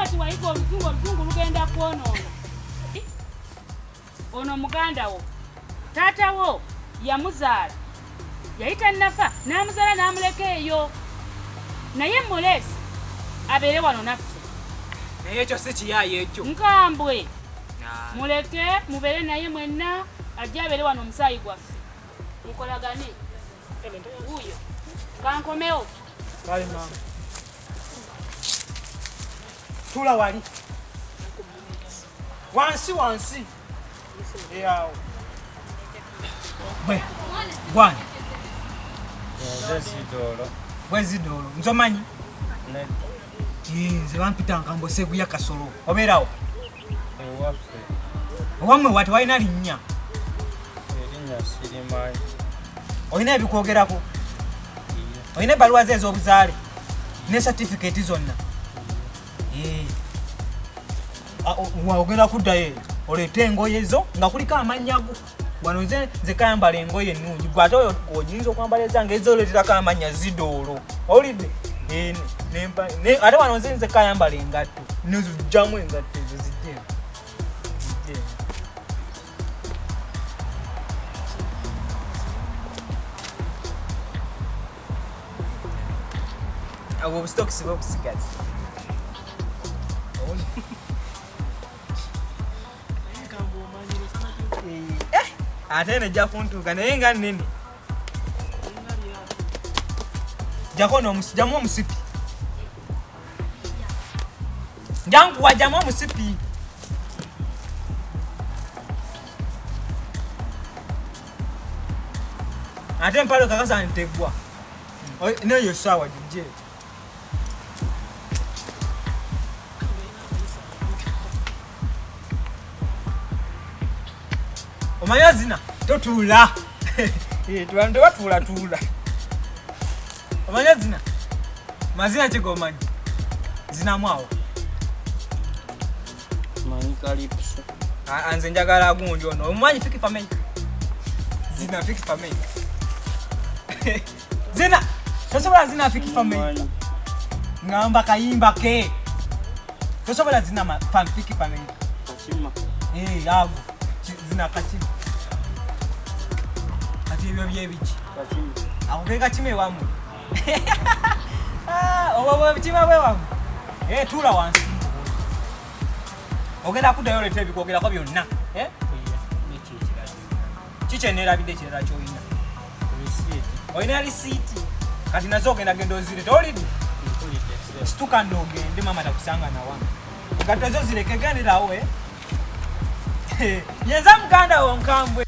kati wayiga oluzungu, oluzungu lugenda kwonoona. Ono muganda wo, taata wo yamuzaala, yali tannafa n'amuzaala n'amuleka eyo, naye muleesi abeere wano naffe. Naye ekyo si kiyaayo ekyo. Nkambwe, muleke mubeere naye mwenna, ajje abeere wano omusaayi gwaffe, mukolagane. Wuuyo kankomewo. Kale maama. Tula wali. Wansi wansi. Eyawo. Bwe. Gwani. Nze Zidolo. Bwe Zidolo. Nze omanyi? Nedda. Nze bampita Nkambo Seguya Kasolo. Obeerawo? Ewaffe. Owammwe wa tewalina linnya? Erinnya sirimanyi. Olina ebikwogerako? Olina ebbaluwa ze ez'obuzaale ne satifiketi zonna? Ogenda kuddayo eyo oleete engoye zo nga kuliko amannya go. Wano nze kayambala engoye ennungi, gwe ate oyo oyinza okwambala ezange ezoleeterako amannya Zidoolo. Owulidde? Ate wano nze kayambala engatto, nezijjamu engatto ezo zijje. Obwo obusitokisi bwobusigazi. Ate eno ejja kuntuuka naye nga nnene. Jjako jamu omusipi. Njanguwa jamu omusipi. Ate empale kakasa nteggwa. Neyo essaawa gijje. Omanyi ozina totuula. Tebatuulatuula. Omanyi ozina? Mazina ki g'omanyi? Zinamu awo. Manyi kalipso. Nze njagala gundi ono. Omumanyi Fik Fameica? Zina Fik Fameica. Zina! Tosobola zina Fik Fameica. Ngamba kayimba ke. Tosobola zina Fik Fameica. Kachima. Ago. Zina kachima. Kati ebyo byebiki? Kachima. Ako ke kachima ewammwe. Obwo bwe butima bwe wammwe. Tuula wansi. Ogenda kuddayo oleete ebikwogerako byonna. Kiki enerabidde ekirala ky'olina? Olina risiiti. Kati nazo ogenda genda ozireete. Owulidde? Situka nno ogende, maama takusanga na wano. Engatto zo zireke, genderawo, Yenza muganda wo Nkambwe.